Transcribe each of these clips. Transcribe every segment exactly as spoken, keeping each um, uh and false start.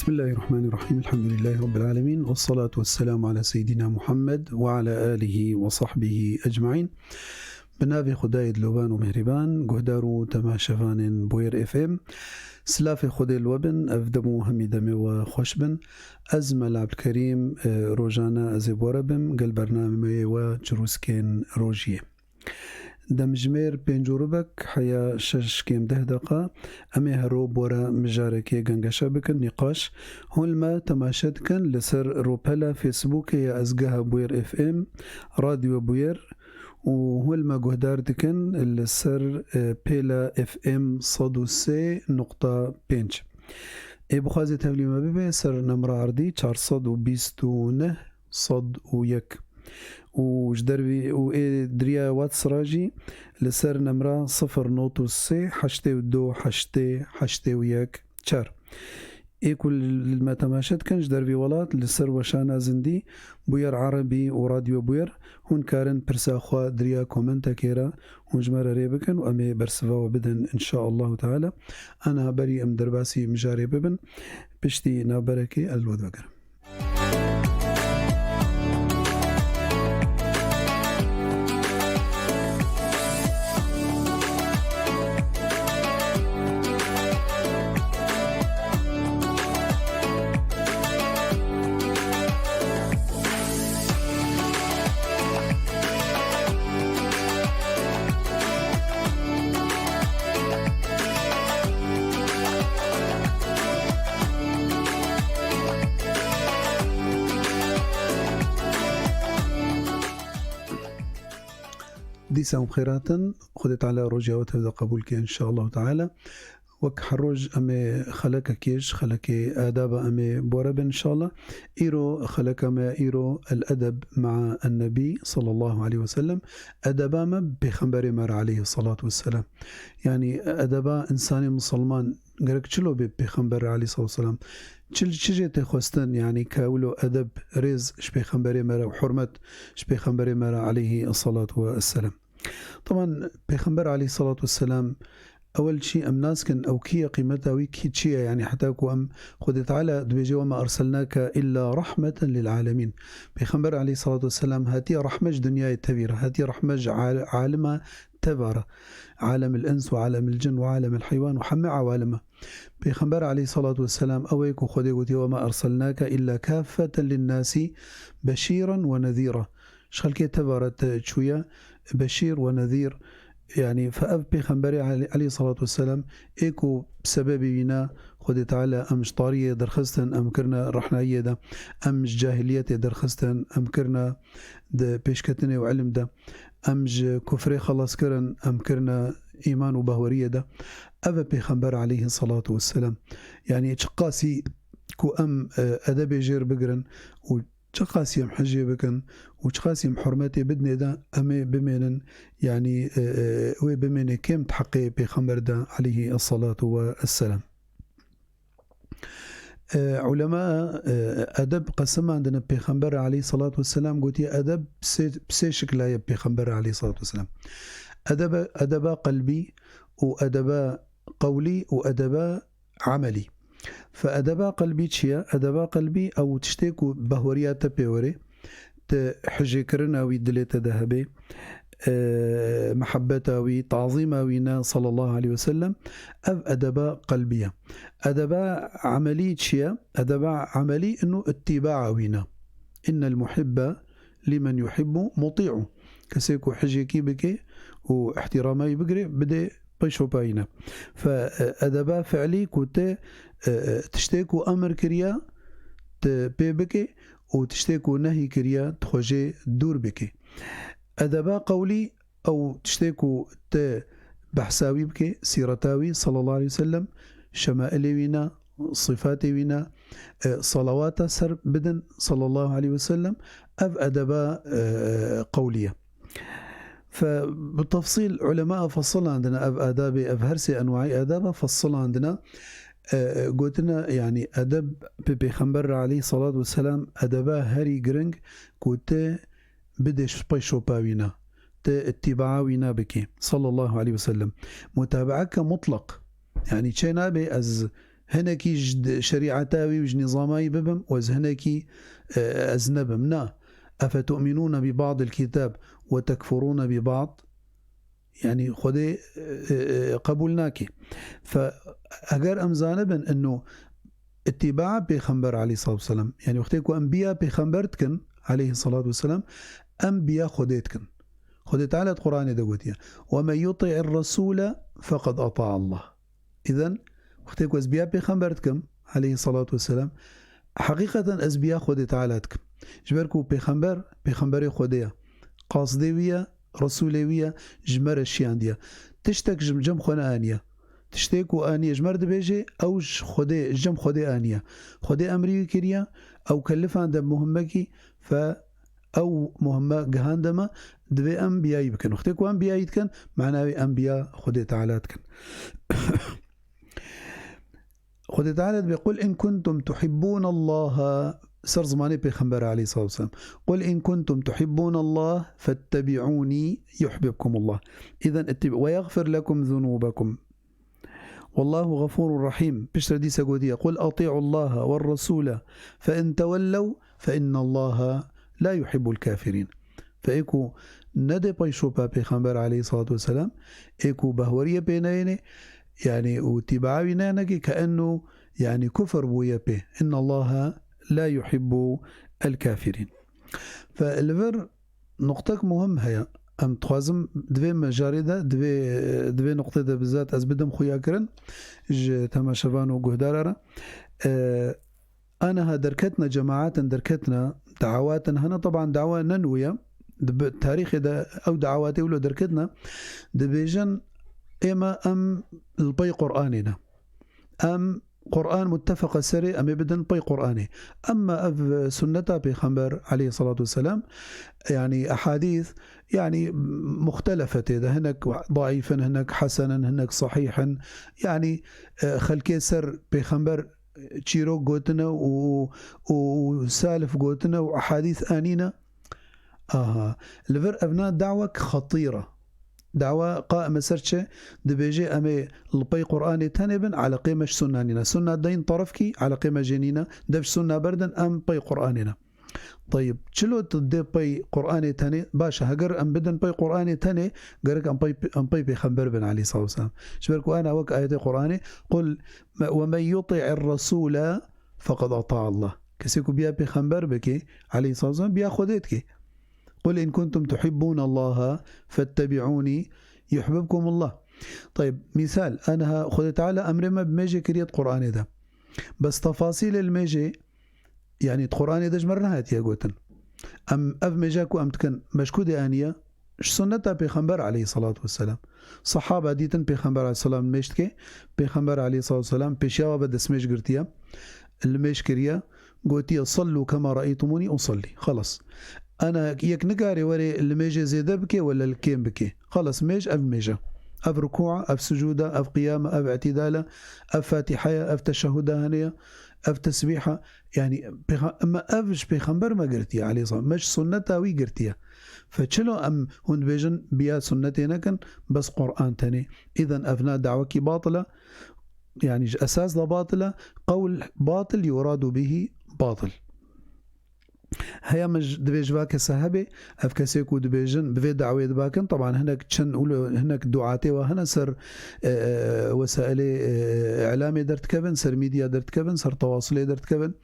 Bismillahirrahmanirrahim. Elhamdülillahi Rabbil alemin. Ve salatu ve selamu ala seyyidina Muhammed ve ala alihi ve sahbihi ecmain. Bi navê Xwedayê dilovan û mehriban, guhdar û temaşevanên Bûyer F M. Silafê Xwedê li we bin, ev dem û hemî demê we xweş bin. Ez Mela Ebdulkerîm, e, rojane ez ê bi we re bim, gel bernameyê we Çirûskên Rojiyê. Demjimêr pênc û rubek heya şeş kêm deh deqa. Em ê hero bi we re mijarekê gengeşe bikin, nîqaş. Hûn li me temaşe dikin li ser rûpela Facebookê ya Ezgeha Bûyer F M, Radyo Bûyer, û hûn li me guhdar dikin li ser, e, pêla F M sed û sê nokta pênc. Ê bixwazê tevlî me bibe, ser nemra erdî çar sed û bîst û neh sed û yek. Û ji dervî û ê diriya WhatsApp jî li ser nemra sifir not û sê heştê û du heştê heştê û yek çar. Ê ku li me temaşe dikin ji dervî welat, li ser weşana zindî, Bûyer Erebî û Radyo Bûyer, hûn karin pirsa xwe diriya komentekê re hûn ji me re rê bikin û em ê bersiva we bidin, inşaallahu teala. Ana berî em derbasî mijarê bibin, piştî navberekê ez li we divegerim. Dîsa em xêratin, Xwedê Teala rojiya we tev de qebûl ke, inşaallahu teala. Wek her roj em ê xelekekê ji xelekê adaba em ê bi we re bin, inşallah. Îro xeleka me ya îro, El Edeb Mea Ennebî sallallahu aleyhi ve sellem. Edeba me bi Pêxemberê me re aleyhi salatu vesselam. Yani edeba insanê misilman gerek çilo bê Pêxember aleyhissalatu vesselam? Çi, çi jê tê xwestin, yani ka wilo edeb, rêz ji Pêxemberê me re û hurmet ji Pêxemberê me re aleyhi salatu vesselam? Taban Pêxember aleyhissalatu vesselam, ewel çî em naskin ew kî ye, qîmeta wî kî çi ye, yani heta ku em Xwedê Teala dibêje, "Ve ma erselnake illa rahmeten lil alemin." Pêxember aleyhissalatu vesselam hatiye rahmet ji dinyayê tevî re, hatiye rahmet ji al-, alima teva re. Alemil ins ve alemil cin ve alemil heywan ve hemî awalime. Pêxember aleyhissalatu vesselam ew ê ku Xwedê gotiye, "Ve ma erselnake illa kaffeten linnasî beşîran ve nezîra." Ji xelkê teva re te çûye beşîr ve nezîr. Yani fe ev Pêxemberê aley-, aleyhissalatu vesselam ê ku bi sebebê wî ne Xwedê Teala em ji tariyê derxistin, em kirine rehnayiyê de, em ji cahiliyetê derxistin, em kirine di pêşketinê û ilim de. Em ji kufrê xelas kirin, em kirine îman û bahweriyê de. Ev e Pêxember aleyhissalatu vesselam. Yani çiqasî ku em, e, edebê jêr bigirin û çiqasî em hijê bikin û çiqasî em hurmetê bidinê de, em ê bimênin, yani, e, e, wê bimêne kêm di heqê Pêxember de aleyhi salatu ve selam. E, ulema, e, edeb qesimandine, Pêxember aleyhissalatu vesselam gotiye, edeb bi sê, bi sê şikla ye Pêxember aleyhissalatu vesselam. Edebe, edeba qelbî û edeba qewlî û edeba emelî. Fe edeba qelbî çi ye? Edeba qelbî ew tiştê ku bahweriya te pê were, te hijêkirina wî dilê te de hebe, e, mihebbeta wî, tazîma wî ne, sallallahu aleyhi ve sellem, ev edeba qelbî ye. Edeba emelî çi ye? Edeba emelî inu ittîbaa wî ne. Innel muhibbe limen yuhibbu muti'u. Kesê ku hijêkî bike û ihtirama wî bigire, bide pey şopa wî ne. Fe, e, edeba fi'lî ku te, e, e, tiştê ku emir kiriye, te pê bike û tiştê ku nehî kiriye, tu xwe jê dûr bike. Edeba qewlî, ew tiştê ku te behsa wî bike, sîreta wî, sallallahu aleyhi ve sellem, şemailê wî ne, sifatê wî ne, e, salawata ser bidin, sallallahu aleyhi ve sellem, ev edeba, e, qewlî ye. Fe bi tefsîl ulema fesilandine ev adabê, ev her sê enwayê adaba fesilandine, e, gotine, yani edeb bi Pêxember re aleyhissalatu vesselam edeba herî giring ku te bidê pey şopa wî ne, te ittîbaa wî ne bikî, sallallahu aleyhi ve sellem. Mutabaeke mutlaq. Yani çê nabe ez hinekî ji d-, şerîeta wî û ji nîzama wî bibim û ez hinekî, e, ez nebim. Na. Efetu'minûne bi ba'dil kitab ve tekfurûne bi ba'd. Yanî Xwedê, e, e, qebûl nake. Fe, eger em zanibin ino îtîbaa Pêxember aleyhissalatu vesselam, yanî wextê ku em biya Pêxember dikin aleyhissalatu vesselam, em biya Xwedê dikin. Xwedê Teala di Qur'anê de gotiye, "Ve men yuti'ir resûle feqed ata Allah." Îden, wextê ku ez biya Pêxember dikim aleyhissalatu vesselam, heqîqeten ez biya Xwedê Teala dikim. Ji ber ku Pêxember, Pêxemberê Xwedê ye. Qasdê wî ye, Resûlê wî ye, ji me re şiyandiye. Tiştek ji cem xwe neaniye. Tiştê ku aniye ji me re dibêje, ew ji Xwedê, ji cem Xwedê aniye. Xwedê emrî wî kiriye, ew kelifan de muhimmekî, fe ew muhimme gihande me, divê em biyayî bikin. Wextê ku em biyayî dikin, mena wê em biya Xwedê Teala dikin. Xwedê Teala dibê, "Qul in kuntum tuhibbûnallaha", ser zimanê Pêxember aleyhissalatu vesselam. "Qul in kuntum tuhibbûnallaha fettebi'ûnî yuhbibkumullah." Îden îtîb-, "Ve yagfir lekum zunûbekum. Wallahu gafûrun rahîm." Piştre dîse gotiye, "Qul ati'ullaha ve resûle fe in tewellew fe innallaha la yuhibbul kafirîn." Fe ê ku nedê pey şopa Pêxember aleyhissalatu vesselam, ê ku behweriyê pê neyêne, yanî û tîbaa wî neyêne ki ke'enno, yanî kufr bûye pê. "Innallaha la yuhibbu el kafirîn." Fe li vir nuqtek muhim heye. Em dixwazim divê mejarê de, divê, divê nuqtê de bizat ez bidim xuya kirin ji temaşevan û guhdara re. E, Aniha derketine, cemaetin derketine, dawatin hene, teban dawa ne nû ye. Di bi-, tarîxê de ew dawatê wilo derketine, dibêjin, ême em li pey Qur'anê ne. Em Qur'an muttefeqe serê, em ê bidin pey Qur'anê. Emma ev sunneta Pêxember aleyhissalatu vesselam, yanî ehadîth, yanî muxtelefe tê de, hinek daîf in, hinek hesen in, hinek sahîh in. Yanî, e, xelkê ser Pêxember çîrok gotine û, û, û salif gotine û ehadîth anîne. Aha. Li vir evna dawek xetîr e. Dawa qa em ê ser çi? Dibêje em ê li pey Qur'anê tenê bin, eleqê me ji sunna nîne. Sunna deyn terefkî, eleqê me jê nîne. Dev ji sunna berdin, em pey Qur'anê ne. Teyib, çilo tu dê pey Qur'anê tenê? Baş e, heger em bidin pey Qur'anê tenê, gerek em pey, em pey Pêxember bin aleyhissalatu vesselam. Ji ber ku ana wek ayetê Qur'anê, "Qul me-, ve men yuti'ir resûle feqed ata Allah." Kesê ku biya Pêxember bike aleyhissalatu vesselam, biya Xwedê dike. "Qul in kuntum tuhibbûnallaha fettebi'ûnî yuhbibkumullah." Teyib, mîsal, aniha Xwedê Teala emrê me bi mêjê kiriye di Qur'anê de. Bes tefasîlê li mêjê, yanî di Qur'anê de ji me re nehatiye gotin. Em ev mêja ku em dikin, me ji ku dê aniye? Ji sunneta Pêxember aleyhissalatu vesselam. Sehaba dîtin Pêxember aleyhisselam mêj dike. Pêxember aleyhissalatu vesselam pêşiya we ve destmêj girtiye. Li mêj kiriye. Gotiye, "Sallu kema re'eytumûnî usallî." Xelas. Ana yek nikare were li mêjê zêde bike wele li kêm bike. Xelas, mêj ev mêj e. Ev rukû e, ev sucûd e, ev qiyam e, ev îtidal e, ev Fatîhe ye, ev teşehhud e hene ye, ev tesbîh e. Yanî, pêxa-, me ev ji Pêxember me girtiye, aleyhisselam. Me ji sunneta wî girtiye. Fe çilo em hûn dibêjin biya sunnetê nekin, bes Qur'an tenê. Îden evna dawekî batil e. Yanî ji esas de batil e. Qewl batil yuradu bihî batil. Heya min ji, divê ji va kese hebe, ev kesê ku dibêjin, bi vê dawê dibakin, teban hinek çend û lo-, hinek duatê wa hene ser, e, e, wesailê, e, îlamê derdikevin, ser medya derdikevin, ser tewasilê derdikevin.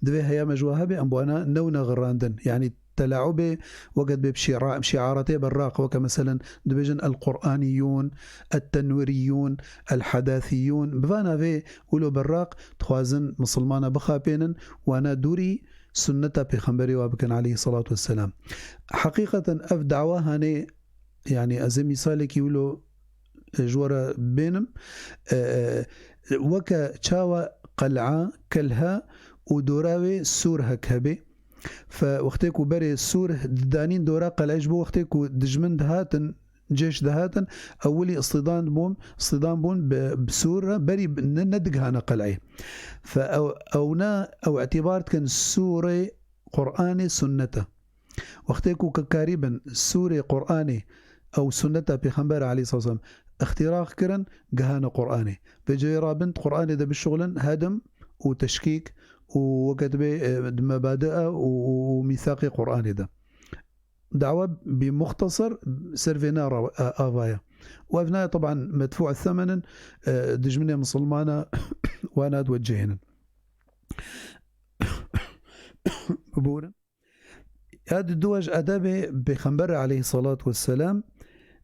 Divê heya me ji wa hebe, em bi wana newne xirandin. Yanî telaubê, weke dibê bi şi'a-, şiaretê berraq, weke meselen dibêjin el-Qur'aniyûn, et-tenwiriyûn, el-Hadathiyûn. Bi vana vê wilo berraq dixwazin misilmana bixapênin, wana dûrî sunneta Pêxemberê wa bikin aleyhissalatu vesselam. Heqîqeten ev dawa hanê, yanî ez ê mîsalekî wilo, e, ji we re bênim. E, e, weke çawa qel'a, kelha û dora wê sûr hek hebê. Fe wextê ku berê sûr didanîn dora qel'ê, ji bo wextê ku dijmin dihatin, cêş dihatin, ewilî istidan bûn, istidan bûn bi, bi sûr re berî ne, nedigihane qel'ê. Fe ew, ewna, ew îtîbar dikin sûrê Qur'anê sunnet e. Wextê ku ke karî bin sûrê Qur'anê ew sunneta Pêxember aleyhisselam îxtîrax kirin, gihane Qur'anê. Vê cihê rabin Qur'anê de bişuxulin, hedim û teşkîk û weke dibê, e, di mebadia û, û, û mîsaqê Qur'anê de. Dawa bi muxtasar ser vê ne ra-, a-, ava ye. Û ev ne, teban, medfû semen in, e, dijminê misilmana wana diwecihînin. Biborin. Ya di duwa ji edebê Pêxember aleyhissalatu vesselam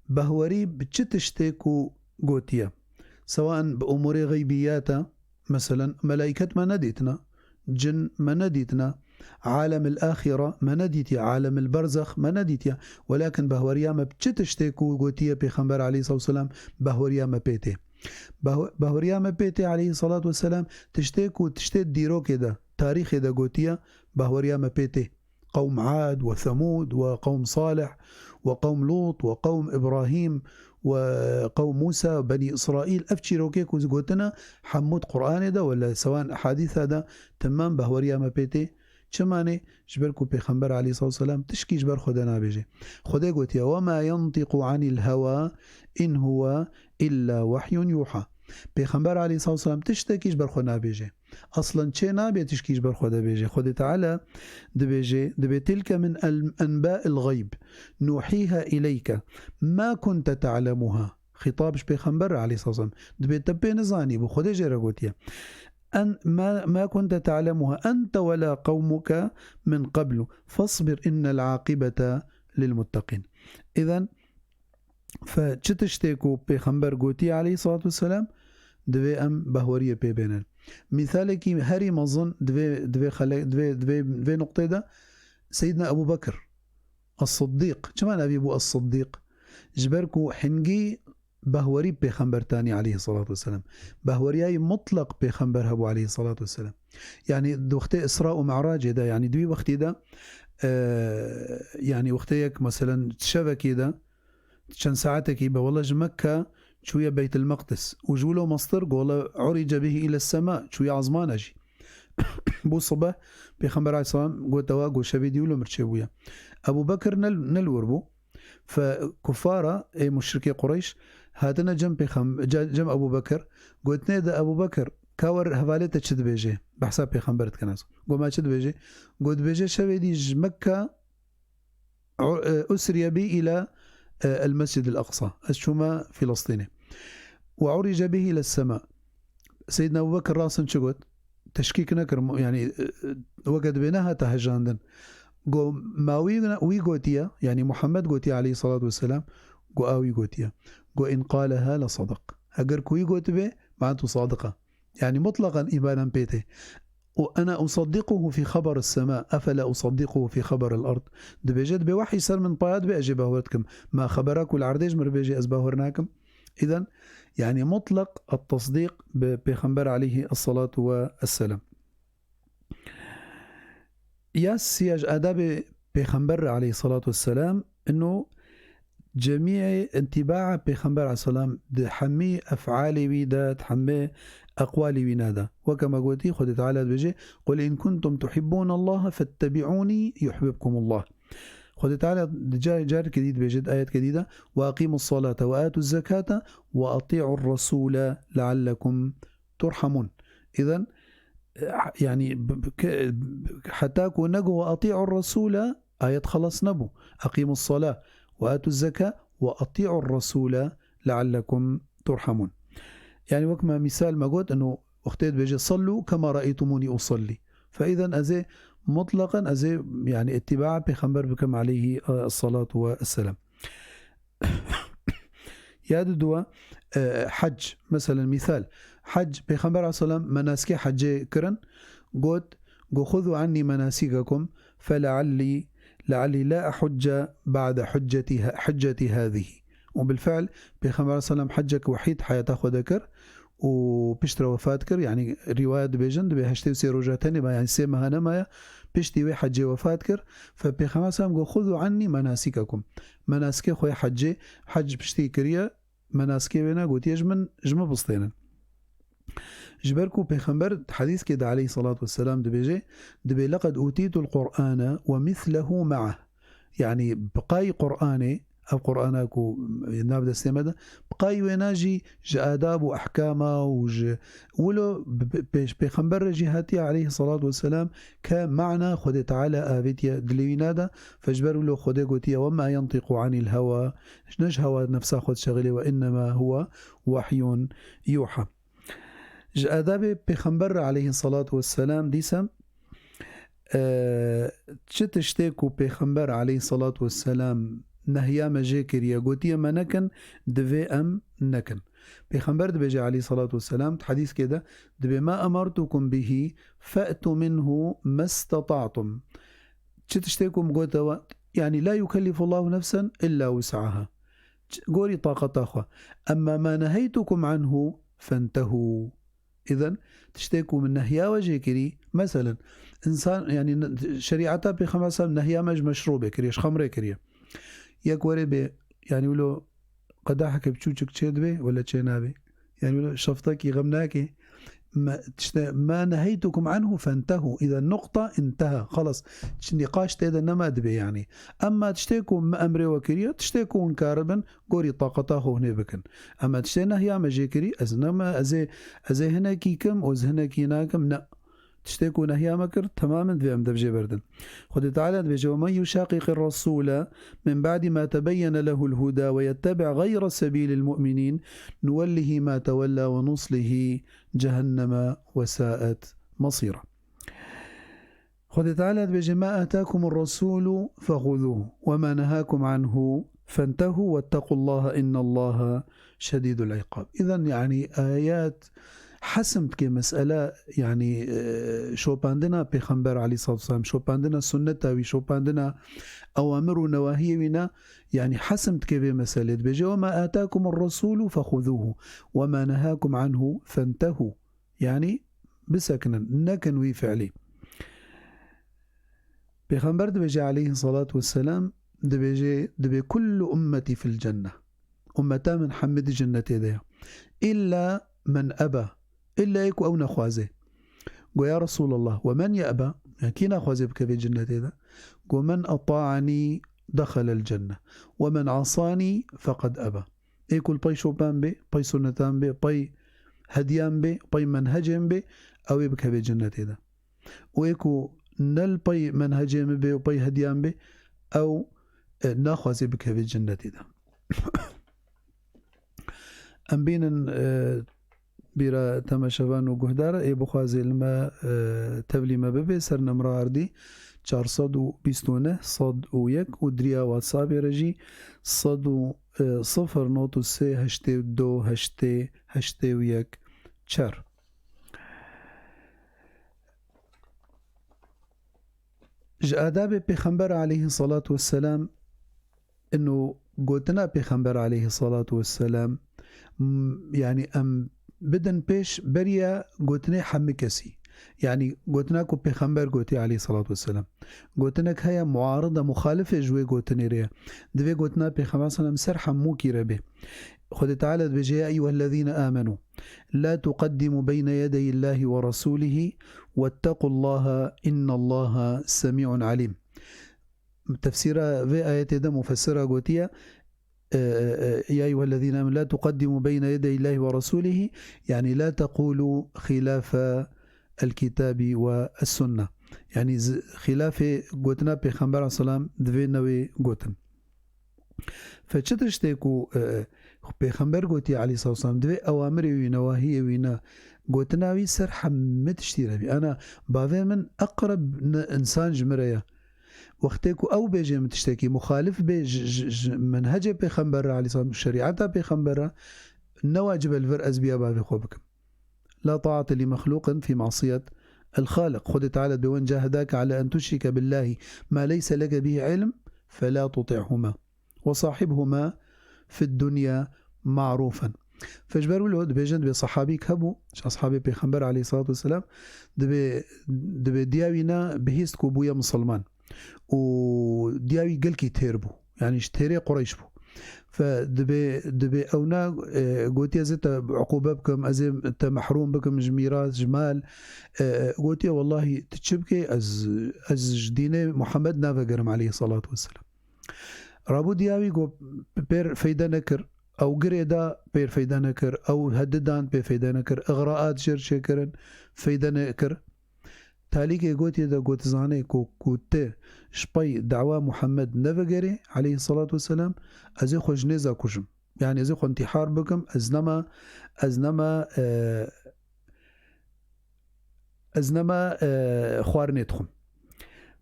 behwerî bi çi tiştê ku gotiye. Sewan bi umurê xeybiyata, meselen, melaiket me nedîtina, cin me nedîtina, alem el-axira me nedîtiye, alem el-berzex me nedîtiye. Welakin behweriya me bi çi tiştê ku gotiye Pêxember aleyhissalatu vesselam, behweriya me pê tê. Behw-, behweriya me pê tê aleyhissalatu vesselam, tiştê ku tiştê dîrokê de, tarîxê de gotiye, behweriya me pê tê. Qewm Ad we Semûd we qewm Salih we qewm Lût we qewm Îbrahîm we qewm Mûsa, Benî Îsraîl, ev çîrokê ku gotine, hemû di Qur'anê de wele sewan ehadîsa de, temam behweriya me pê tê. Çima ne? Ji ber ku Pêxember aleyhissalatu vesselam tişkî ji ber xwe de nabêje. Xwedê gotiye, "Ve ma yentîqu anil hewa in huwe illa wehyun yuha." Pêxember aleyhissalatu vesselam tiştekî ji ber xwe nabêje. Aslan çê nabe tişkî ji ber xwe de bêje. Xwedê Teala dibêje, dibê, "Tilke min el-, enba'il gayb nuhîha ileyke ma kunte ta'lemuha." Xîtab ji Pêxember re aleyhissalatu vesselam. Dibê te pê nizanî bû, Xwedê jê re gotiye. En, ma, ma kunte ta'lemuha ente wela qewmuke min qeblu. Fasbir innel aqibete lil muttaqîn. Îzen, fe çi tiştê ku Pêxember gotiye aleyhissalatu vesselam, divê em behweriyê pê bênin. Mîsalekî herî mezin divê, divê xele-, divê, divê, divê nuqtê de Seyyidina Ebu Bekir Es-Siddîq. Çima navê bû Es-Siddîq? Ji ber ku hingî behwerî Pêxember tanî aleyhissalatu vesselam. Behweriyayî mutlaq Pêxember hebû aleyhissalatu vesselam. Yanî di wextê Îsra û Mi'racê de, yanî di wî wextî de, e, yanî wextê yek, meselen, şevekî de, çend saetekî be, wele ji Mekke çûye Beytil Meqdis. Û ji wilo mestir, gole, "Urice bihi ile sema", çûye azmana jî. Bû sibeh, Pêxember aleyhisselam gote wa, go şevê dî wilo mirçê bûye. Ebu Bekir ne, ne li wir bû. Fe kufara, ê muşrikê Qureyş, hatine cem pêxem-, ce-, cem Ebu Bekir. Gotine de Ebu Bekir, ka wer hevalê te çi dibêje? Behsa Pêxember dikin ez. Go me çi dibêje? Go dibêje şevê dî ji Mekke u-, e, usriye bî îla, e, el Mescid el Aqsa. Ez çûme Filistînê. Ve urice bihi ile sema. Seyyidina Ebu Bekir rasin çi got? Teşkîk nekir, mu-, yanî, e, e, weke dibê nehate hejandin. Go ma wî, wî gotiye, yanî Muhammed gotiye aleyhissalatu vesselam, go a wî gotiye. Go in qaleha le sadiq. Eger ku wî gotibe, ma tu sadiq e. Yanî mutlaqan îmanan pê tê. Û ene usaddiquhu fî xeber sema, efela usaddiquhu fî xeber el ard. Dibêje, dibê wehî ser min paya dibe, ez jê bawer dikim. Ma xebera ku li erdê ji min re bêje, ez bawer nakim. Îden, yanî mutlaq et-tesdîq bi Pêxember aleyhi esselatu ve esselam. Ya siya ji adabê Pêxember re aleyhissalatu vesselam, ino cemî intîbaa Pêxember aleyhisselam di hemî efalê wî de, di hemî eqwalê wî ne de. Weke me gotî, Xwedê Teala dibêje, "Qul in kuntum tuhibbûnallaha fettebi'ûnî yuhbibkumullah." Xwedê Teala di ca-, carekê dî dibêje, di ayetke dî de, "Ve aqimus salate ve atuz zekate ve ati'ur resûle leallekum turhamûn." Îden, e, yanî, b-, b-, ke-, heta ku nego "Ve ati'ur resûle", ayet xelas nebû. "Aqimus sala ve atuz zeka ve ati'ur resûle leallekum turhamûn." Yanî wek me mîsal me got, ino wextê dibêje, "Sallu kema ra'eytumûnî usallî." Fe îden ez ê mutlaqan ez ê, yanî, îttîbaa Pêxember bikim aleyhi, e, salatu ve esselam. Ya di dua, e, hec, meselen, mîsal, hec, Pêxember aleyhisselam menasikê hecê kirin, got, go, "Xuzu anni menasikakum, fe lealli, lealli la ehucce ba'de hucceti, hucceti hâzihi." Û bilfe'l, Pêxember aleyhisselam hecek wehîd heyata xwe de kir û piştre wefat kir. Yanî rîwayet dibêjin, dibê heştê û sê roja tenê maye, yanî sê meha nemaye, piştî wê hecê wefat kir. Fe Pêxember aleyhisselam got, "Xuzu anni menasikakum." Menasikê xwe hecê, hec piştî kiriye, menasikê wê ne gotiye, "Ji min, ji min bistênin." Ji ber ku Pêxember hedîskê de aleyhissalatu vesselam dibêje, dibê, "Leqed utîtul Qur'ane ve mislehu me'ah." Yanî bi qay Qur'anê, Ev Qur'ana ku nav destê me de, bi qayî wêna jî ji adab û ehkama û ji wilo bi, bi, pêş-, pêxember re jî hatiye aleyhi salatu vesselam ke mana Xwedê Teala avêtiye dilê wî nada, fe ji ber wilo Xwedê gotiye, "Wema yentiqu anil hewa", ne ji hewa nefsa xwe dişexilê, "Ve innema huwa wahyun yuha." Ji adabê pêxember re aleyhi salatu vesselam dîsa, e, çi tiştê ku pêxember aleyhi salatu vesselam nehya me jê kiriye, gotiye me nekin, divê em nekin. Pêxember dibêje aleyhi salatu vesselam, di hedîskê de dibê, "Ma emertukum bihi fe'tu minhu mestata'tum." Çi tiştê ku min gote we, yanî, "La yukellifu Allahu nefsen illa wus'aha." Ç-, gorî taqeta xwe. "Emma ma neheytukum anhu fentehu." Îzen, tiştê ku min nehya we jê kirî, meselen, însan, yanî, n-, şerîeta Pêxember sallam nehya me ji meşrûbê kiriye, ji xemrê kiriye. Yek were bê, yanî, wilo qedaheke biçûçik çê dibe, wele çê nabe. Yanî, wilo şeftekî xem nake. Me, tişte, "Ma neheytukum anhu fentehu." Îzen nuqta, înteha. Xelas. Çi nîqaş tê de nema dibe, yanî. Emma tiştê ku min emrê we kiriye, tiştê ku hûn karibin, gorî taqeta xwe hûn ê bikin. Ema tiştê nehya me jê kirî, ez nema, ez ê, ez ê hinekî kim û ez hinekî nakim, ne. Tiştê ku nehya me kir, temamen divê em dev jê berdin. Xwedê Teala dibêje, "Ve men yuşaqiqir resûle min ba'di ma tebeyyene lehul huda ve yettebi' gayre sebîlil mu'minîn nuwellihi ma tewella ve nuslihi cehenneme ve sa'et mesîra." Xwedê Teala dibêje, "Ma atakumur resûlu fexuzuhu ve ma nehakum anhu fentehu vettequllaha innallaha şedîdul iqab." Îzen, yanî, ayet hesm dike mesele, yanî, e, şopandina Pêxember aleyhissalatu vesselam, şopandina sunneta wî, şopandina ewamir û newahiyê wî ne, yanî, hesm dike vê meselê. Dibêje, "Ve ma atakumur resûlu fexuzuhu ve ma nehakum anhu fentehu." Yanî bisekinin, nekin wî fiilî. Pêxember dibêje aleyhi salatu vesselam, dibêje, dibê, "Kullu ummeti fil cenne." Ummeta min hemî di cennetê de ye. "İlla men eba." Îlla yê ku ew nexwaze. Go, "Ya Resulallah, ve men yeba?" Yani kî naxwaze bikeve cennetê de? Go, "Men ata'ani dehalel cenne. Ve men asani feqad eba." Ê ku li pey şopan bê, pey sunnetan bê, pey hediyan bê, pey menhecên bê, ew ê bikeve cennetê de. Û ê ku ne li pey menhecê min bê û pey hediyan bê, ew, e, naxwaze bikeve cennetê de. Em bînin, e, bîra temaşevan û guhdar, ê bixwaze li me, e, tevlî me bibe, ser nemra erdî çar sed û bîst û neh, sed û yek û di riya WhatsAppê re jî sed û, e, sifir not û sê heştê û du heştê heştê û yek çar. Ji adabê Pêxember aleyhissalatu vesselam, ino gotina Pêxember aleyhissalatu vesselam, m-, yani em bidin pêş beriya gotinê hemî kesî. Yani gotina ku Pêxember gotiye aleyhissalatu vesselam. Gotinek heye muarida, muxalifê ji wê gotinê re ye. Divê gotina Pêxember sallam ser hemûkî re bê. Xwedê Teala dibêje, "Ya eyyuhellezîne âmenû, la tuqeddimu beyne yedeyillahi ve rasûlihi, vettequllaha, innallaha semî'un alîm." Tefsîra vê ayetê de mufessira gotiye, e, e, e, "Ya eyyuhellezîne âmenû, la tuqeddimu beyne yedeyillahi ve rasûlihi", yani la teqûlû xilâfe el-kitâbi ve es-sunne. Yani z-, xilafê gotina Pêxember aleyhisselam divê newê gotin. Fe çi tiştê ku, e, Pêxember gotiye aleyhissalatu vesselam, divê ewamirê wî, newahiyê wî ne, gotina wî ser hemî tiştî re bî. Ana bavê min eqreb ne-, însan ji min re ye. Wextê ku ew bêje min tiştekî muxalif bê ji, ji, ji menhecê Pêxember re aleyhisselam, şerîeta Pêxember re, ne wacib e li vir ez biya bavê xwe bikim. La ta'ate li mexluqin fî masiyet el-Xaliq. Xwedê Teala dibê, "Wen cahedake ala en tuşrike billahi ma leyse leke bihi ilm, fela tuti'huma. Ve sahibhuma fid dunya ma'rufen." Fe ji ber wilo dibêjin, dibê sahabîk hebû, ji ashabê Pêxember aleyhissalatu vesselam, dibê, dibê diya wî ne bihîst ku bûye misilman. Û diya wî gelkî têr bû. Yani ji têrê Qureyş bû. Fe dibê, dibê ew ne, e, gotiye, "Ez ê te uqûbe bikim, ez ê te mehrûm bikim ji mîras, ji mal." E, gotiye, "Wellahî tu çi bikê, ez, ez ji dînê Muhammed navegerim aleyhissalatu vesselam." Rabû diya wî got pêr feyde nekir. Ew girê da pêr feyde nekir. Ew hedidan pê feyde nekir. Igraat jêr çêkirin feyde nekir. Talîkê gotiye de got zanê ku, ku ti ji pey dawa Muhammed nevegerê aleyhissalatu vesselam, ez ê xwe ji nêza kujim. Yani ez ê xwe intihar bikim, ez nema, ez nema, e, ez nema, e, xwarinê dixwim.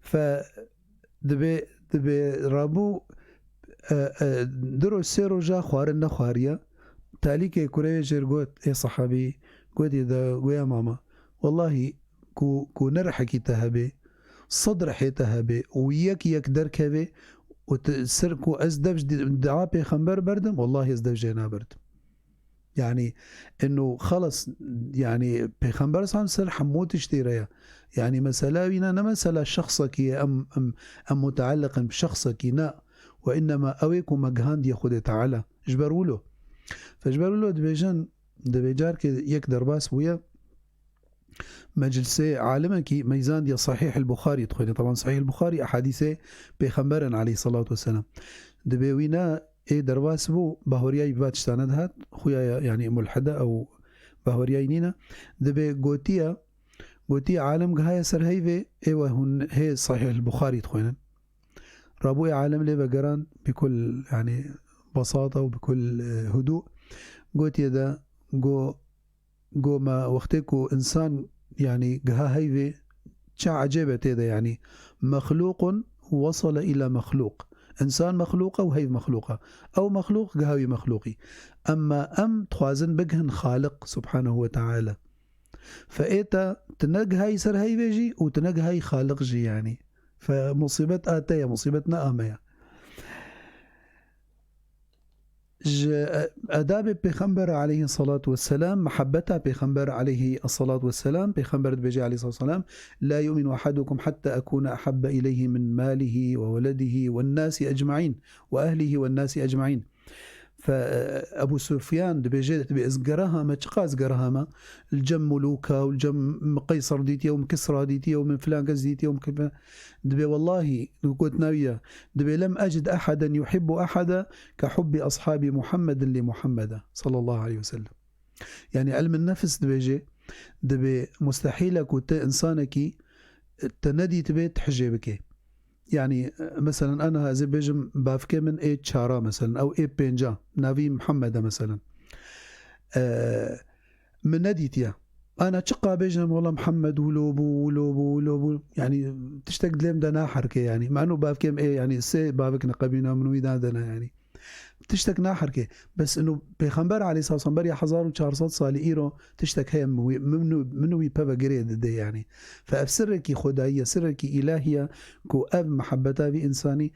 Fe dibe, dibe rabû, e, e, du roj sê roja xwarin nexwariye. Talîkê kurê jêr got, ê sahabî, gotî de, goya mama, wellahî ku, ku ne rihekî te hebe, sed rihê te hebe û yek yek derkeve û tu sir ku ez dev ji di-, dua pêxember berdim, wellahî ez dev jê naberdim. Yani, inu xelas, yani, pêxember sam ser hemû tiştî re ye. Yani, mesela wîna ne mesela şexsekî ye, em, em, em mutealliq in bi şexsekî, ne. Ve innema ew ê ku me gihandiye Xwedê Teala. Ji ber wilo. Fe ji ber wilo dibêjin, divê carkê yek derbas bûye, meclisê alimekî meyzandiye Sahih el-Buxarî dixwêne. Taban Sahih el-Buxarî ehadîsê pêxember in aleyhissalatu vesselam. Dibê wîna ê derbas bû, baweriyayî bi va tiştane dihat, xuya ya, yani mulhide ew baweriyayî nîne. Dibê gotiye, gotiye alim gihaye ser heyvê, ê we hûn hê Sahih el-Buxarî dixwênin. Rabû ê alim lê vegeran bi kul, yani, besata û bi kul, e, hudû. Gotiye de, go, go me wextê ku insan, yani, giha heyvê, çi ecêb e tê de, yani, mexlûqun wesele îla mexlûq. Însan mexlûq e û heyv mexlûq e. Ew mexlûq giha wî mexlûqî. Emma em dixwazin bigihin Xaliq Subhanehu ve Teala. Fe ê te, tu ne gihayî ser heyvê jî û tu ne gihayî Xaliq jî, yanî. Fe musîbet a te ye, musîbet ne a me ye. Ji, e, edabê Pêxember aleyhissalatu vesselam, muhabbeta Pêxember aleyhissalatu vesselam, Pêxember dibêje aleyhissalatu vesselam, "La yu'minu ahadukum hatta akuna ahabba ileyhi min malihi ve veledihi ven nasi ecmaîn ve ehlihi ven nasi ecmaîn." Fe, e, Ebu Sufyan dibêje, dibê ez gerahame, çiqas gerahame, li cem mulûka û li cem min Qeyser dîtiye û min Kisra dîtiye û min filan kes dîtiye û min ke-, dibê wellahî, gotina wî ye, dibê lem ecid ahaden yuhibbu ahada ke hubbi ashabi Muhammedin li Muhammeda sallallahu aleyhi ve sellem. Yani ilmin nefs dibêje, dibê mustehîl e ku tu insanekî, e, te nedîtibe, tu hijê bike. Yani, e, meselen, ana ez ê bêjim, bavkê min ê çara, meselen, ew ê pênca, navî Mihemed e, meselen. E, min nedîtiye. Ana çiqa bêjim, wela Mihemed wilo bû, wilo bû, wilo bû. Yani, tiştek dilê min de naherike, yani. Mano bavkê min ê, yani, sê bavik ne, qebîna min wî dadene, yani. Tiştek naherike. Bes ino Pêxember aleyhisselam beriya hezar û çar sed salî îro tiştek heye min wî, min û, min û wî peve girê dide, yani. Fe ev sirrekî xwedayî ye, sirrekî îlahî ye ku ev muhabbeta vî însanî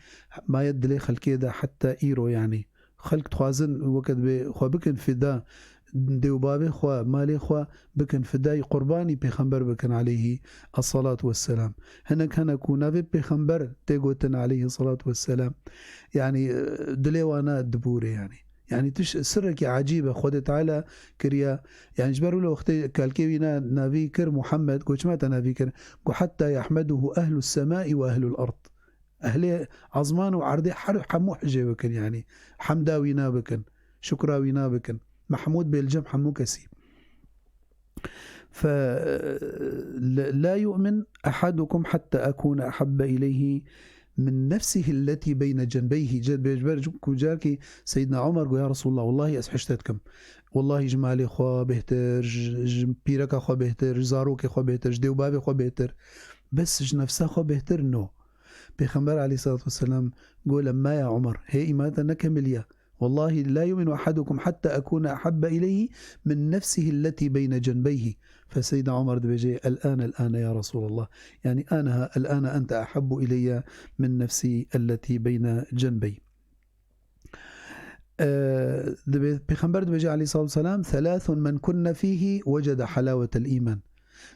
maye dilê xelkê de heta îro, yani. Xelk dixwazin weke dibê xwe bikin fida, dê û bavê xwe, malê xwe bikin fidayî, qurbanî Pêxember bikin aleyhî esselatu vesselam. Hinek hene ku navê Pêxember tê gotin aleyhî selatu vesselam. Yani, e, dilê wana dibûre yani. Yani tiş sirrekî ecîb e Xwedê Teala kiriye. Yani ji ber wilo wextê kelkê wî na navî kir Muhammed, go çima te navî kir? Go hetta yahmeduhu ehlus semai ve ehlul erd. Ehlê ezman û erdê her hemû hicê bikin, yani hemda wî nabikin, şukra wî nabikin. Mehmûd bê li cem hemû kesî. Fe, la, la yu'min ahadukum hatta akuna ahabbe ileyhi min nefsihi alleti beyne cenbeyhi. Ced bêjber ku carkî Seyyidina Omer got, ya Resulallah, wallahî ez hişte dikim. Wallahî ji malê xwe bêhtir, ji, ji pîreka xwe bêhtir, ji zarokê xwe bêhtir, ji dê û bavê xwe bêhtir. Bes ji nefsa xwe bêhtir no. Pêxember aleyhissalatu vesselam got, "Lemma ya Omer, hê îmana te nekemiliye. Wallahi la yu'minu ahadukum hatta akuna ahabba ileyhi min nefsihi alleti beyne cenbeyhi." Fe Seyyidina Omer dibêje, "El-ane, el-ane ya Resulallah." Yani, "Anaha, el-ane ente ahabbu ileyye min nefsi alleti beyne cenbeyy." Ee, dibê, Pêxember dibêje aleyhissalatu vesselam, "Thalathun men kunne fihi wecede halawetel iman."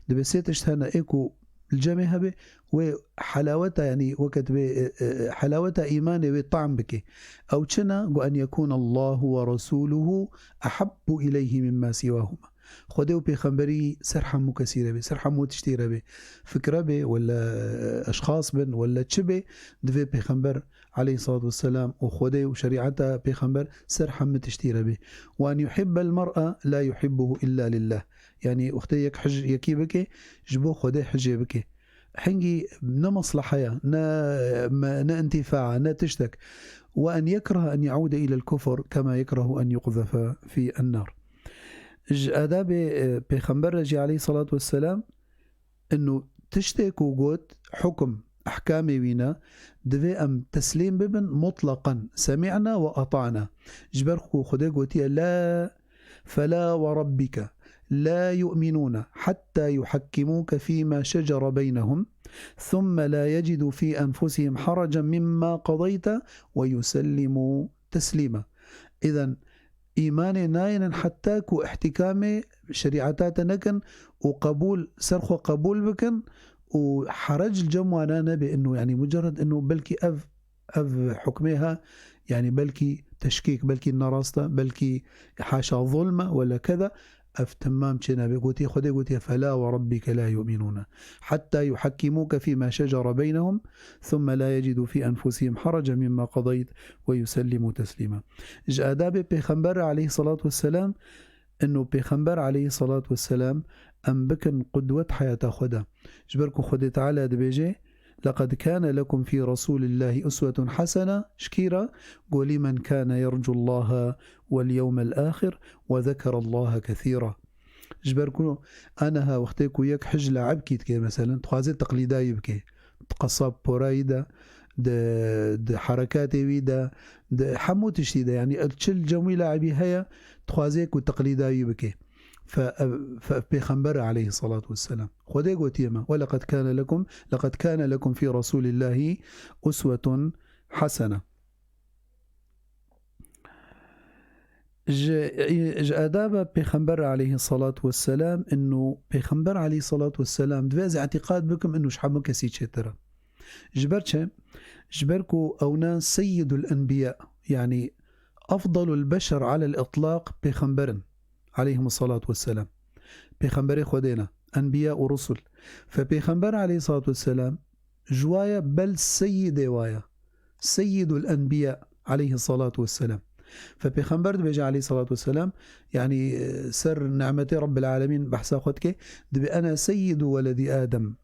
Dibê sê tişt hene ê ku li cemê hebe, wê helaweta, yani weke dibê, e, e, helaweta îmanê wê tam bike. Ew çi ne? Got, "En yekûne Allahu ve Resûluhu ehabbu ileyhi mimma sîwahuma." Xwedê û pêxemberî ser hemû kesî re bê, ser hemû tiştî re bê. Fikre bê, wele eşxas bin, wele çi bê, divê pêxember aleyhissalatu vesselam û Xwedê û şerîeta pêxember ser hemû tiştî re bê. Ve en yuhibbel mer'a la yuhibbuhu illa lillah. Yanî wextê yek hij-, yekî bike, ji bo Xwedê hicê bike. Hingî ne mesleheya, ne me-, ne intîfaa, ne tiştek. Ve en yekraha en yaude ilel kufr kema yekrahu en yuqzefe fî ennar. Ji adabê, e, pêxember re jî aleyhissalatu vesselam, inu tiştê ku got, hukm, ehkamê wî ne, divê em teslîm bibin mutleqen, semi'na ve ata'na. Ji ber ku Xwedê gotiye, la, fela ve rabbike, la yu'minûne, hatta yuhekkimuke fîma şecere beynehum, thumme la yecidû fî enfusihim harecen mimma qadeyte ve yusellimû teslîma. Îden, îmanê nayênin heta ku ihtikamê şerîeta te nekin û qebûl, ser xwe qebûl bikin û herec li cem wana nebe, inu, yanî mucerred inu belkî ev, ev hukmê ha, yanî belkî teşkîk, belkî nerast e, belkî haşa zulm e, wele keza, ev temam çê nebe. Gotiye, Xwedê gotiye, fela ve rabbike la yu'minûne hatta yuhekkimuke fîma şecere beynehum, thumme la yecidû fî enfusihim harecen mimma qadeyt ve yusellimû teslîma. Ji adabê pêxember aleyhissalatu vesselam, inu pêxember aleyhissalatu vesselam em bikin qudwet heyata xwe de. Ji ber ku Xwedê Teala dibêje, لقد كان لكم في رسول الله أسوة حسنة, ji kî re? Go, لمن كان يرجو الله واليوم الآخر وذكر الله كثيرا. Ji ber ku aniha wextê ku yek hij laibkî dike, meselen, dixwaze teqlîda wî bike. Di qesab porayî de, di, di herekatê wî de, di hemû tiştî de, yanî çi li cem wî laibî heye, dixwaze ku teqlîda wî bike. Fe, fe pêxember aleyhissalatu vesselam. Xwedê gotiye me, "Ve leqed kâne lekum, leqed kâne lekum fî Resûlillâhi uswetun hasene." Ji, ji adaba Pêxember aleyhissalatu vesselam, inu Pêxember aleyhissalatu vesselam divê ez îtîqad bikim inu ji hemû kesî çêtir e. Ji ber çi? Ji ber ku ewna seyyidul enbiya, yanî afdalul beşer alel itlaq pêxember in, aleyhimussalatu vesselam. Pêxemberê Xwedê ne, enbiya û rusul. Fe Pêxember aleyhissalatu vesselam ji wa ye, bel seyyidê wa ye. Seyyidul enbiya aleyhissalatu vesselam. Fe Pêxember dibêje aleyhissalatu vesselam, yanî, e, ser nimetê Rabbil Alemîn behsa xwe dike, dibê, "Ene seyyidu weledî Adem."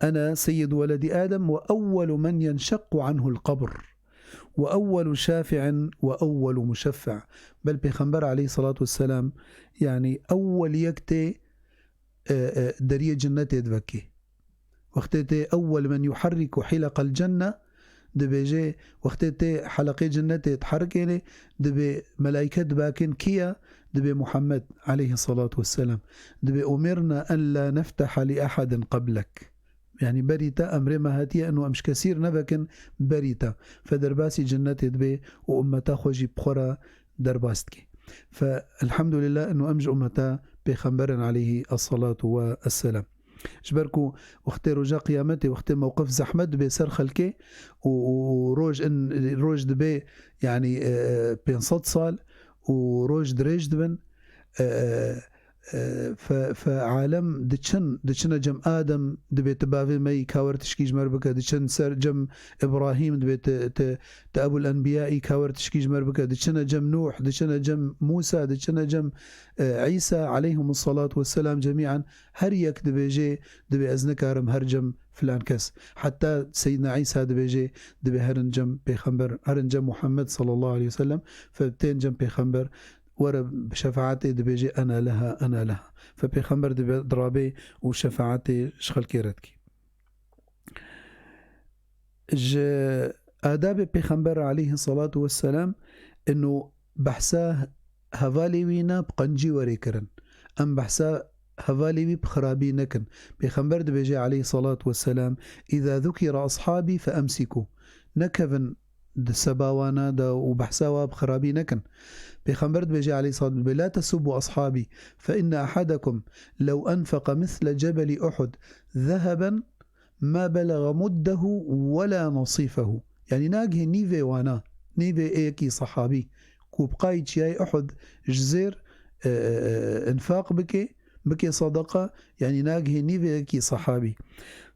"Ene seyyidu weledî Adem ve ewwelu men yenşekku anhul qabr. Ve ewwelu şafi'in ve ewwelu muşeffe'." Bel Pêxember aleyhissalatu vesselam, yanî ewwel yek tê, e, e, deriyê cinnetê divekê. Wextê tê ewwel men yuharriku hilaqal cenne, dibêje, wextê tê heleqê cinnetê diherikêne, dibê melaîke dibakên kî ye? Dibê Muhammed aleyhissalatu vesselam. Dibê umirna en la nefteha li ehadin qablek. Yanî berî te emrê me hatiye inu em ji kesî re nevekin berî te. Fe derbasî cinnetê dibê û ummeta xwe jî bi xwe re derbas dike. Fe elhamdulillah inu em ji ummeta Pêxember in aleyhi essalatu ve esselam. Ji ber ku wextê roja qiyametê, wextê mewqif zehmet dibe ser xelkê û, û, û roj in, roj dibe, yanî, e, pênc sed sal û roj dirêj dibin, e, e, e, fe, fe alem diçin, diçine cem Adem, dibê ti bavê me yî ka wer tişkî ji me re bike, diçin ser cem Îbrahîm, dibê ti, ti, ti Ebul Enbiya yî ka wer tişkî ji me re bike, diçine cem Nûh, diçine cem Mûsa, diçine cem, e, Îsa aleyhimussalatu vesselam cemî'an. Her yek dibêje, dibê ez nikarim her cem filan kes. Heta Seyyidina Îsa dibêje, dibê herin cem pêxember, herin cem Muhammed sallallahu aleyhi ve sellem, fe tên cem pêxember, were bi şefaetê dibêje, "Ena leha, ena leha." Fe pêxember dibe, dirabê û şefaetê ji xelkê re dike. Ji adabê Pêxember aleyhissalatu vesselam inu behsa hevalê wî ne bi qencî werê kirin. Em behsa hevalê wî bi xirabî nekin. Pêxember dibêje aleyhissalatu vesselam, "Îza zukira ashabî fe emsîkû." Nekevin di seba wana de û behsa wa bi xirabî nekin. Pêxember dibêje aleyhissalatu, dibê, "La tesubbu ashabî, fe inne ahadakum lew enfeqe misle cebelî Uhud zeheben ma belaga muddehu ve la nasîfehu." Yanî nagihê nîvê wana, nîvê ê yekî sehabî ku bi qayî çiyayê Uhud ji zêr, e, e, e, infaq bike, bike sadaqa, yanî nagihê nîvekî sahabî.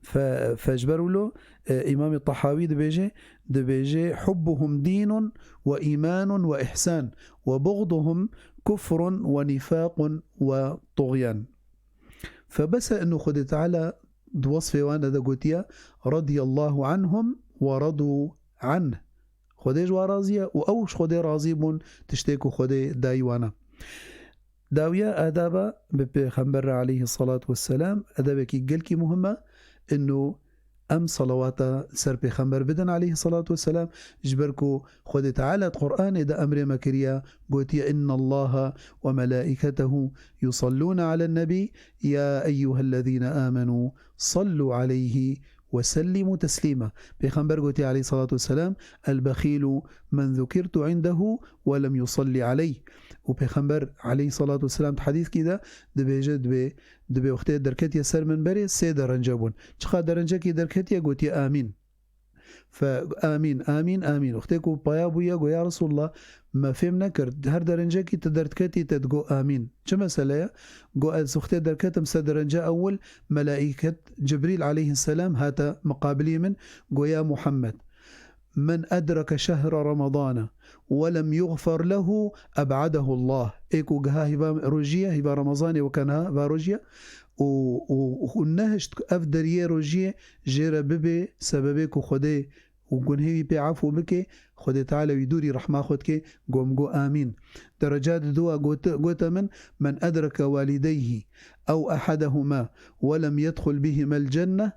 Fe, fe ji ber wilo, e, Îmamê Tehawî dibêje, dibêje, "Hubbuhum dînun ve îmanun ve ihsan ve buxduhum kufrun ve nîfaqun ve tuxyan." Fe bes e inu Xwedê Teala di wesfê wan de gotiye, "Radiyallahu anhum ve radu anh." Xwedê ji wan razî ye û ew ji Xwedê razî bûn, tiştê ku Xwedê dayî wan e. Dawiya adaba bi Pêxember re aleyhi salatu vesselam, edebekî gelkî muhim e, inu em salawata ser Pêxember bidin aleyhi salatu vesselam, ji ber ku Xwedê Teala di Qur'anê de emrê me kiriye, gotiye, "Inna Allaha ve melaîketehu yusallûne alen nebî, ya eyyuhellezîne âmenû sallû aleyhi ve sellîmû teslîma." Pêxember gotiye aleyhi salatu vesselam, "El bexîlu men zukirtu indehu ve lem yusalli aleyh." Û Pêxember aleyhi salatu vesselam di hedîskî de dibêje, dibê, dibê wextê derketiye ser minberê sê derence bûn. Çiqa derencekî derketiye gotiye, "Amîn." Fe, "Amîn, amîn, amîn." Wextê ku paya bûye, go, "Ya Resulallah, me fêm nekir. Her derencekî tu derdiketî te digo amîn. Çi mesele ye?" Go, "Ez wextê derketim ser derence ewil, melaiket Cibrîl aleyhisselam hate miqabilî min, go, 'Ya Muhammed, men edreke şehre Ramadana ve lem yuxfer lehu eb'adehu Allah.'" Ê ku giha hîva rojî ye, hîva Remezanê weke niha va rojî ye, û, û, û nehişt ev deriyê rojiyê jê re bibe sebebê ku Xwedê û gunhê wî pê efû bike, Xwedê Teala wî dûrî rehma xwe dike, gom go amîn. Dereca di dua gote, gote min, "Men edreke walideyhi ew ehedehuma ve lem yedxul bihimel cenneh,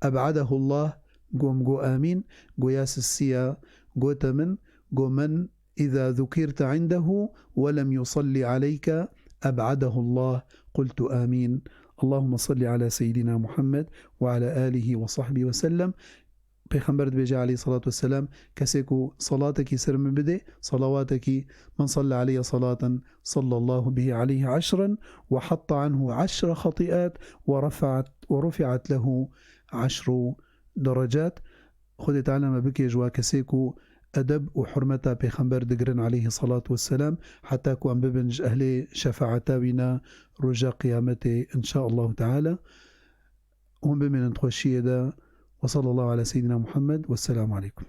eb'adehu Allah." Gom go amîn. Goya sisiya gote min, go, "Men îza zukirte indehu ve lem yusalli aleyke, eb'adehu Allah." Qultu amîn. Allahümme salli ala seyyidina Muhammed ve ala alihi ve sahbihi ve sellem. Pêxember dibêje aleyhissalatu vesselam, "Kesê ku salatekî ser min bide, salawatekî, men salla aleyye salaten sallallahu bihi aleyhi eşren ve hatta anhu eşre xatiat ve refaat, ve rufiat lehu eşru derecat." Xwedê Teala me bike ji wa kesê ku edeb û hurmeta Pêxember digirin aleyhi salatu vesselam, heta ku em bibin ji ehlê şefaeta wî ne roja qiyametê, inşaallahu teala. Hûn bimînin di xweşiyê de. Ve sallallahu ala seyyidina Muhammed. Vesselamu aleykum.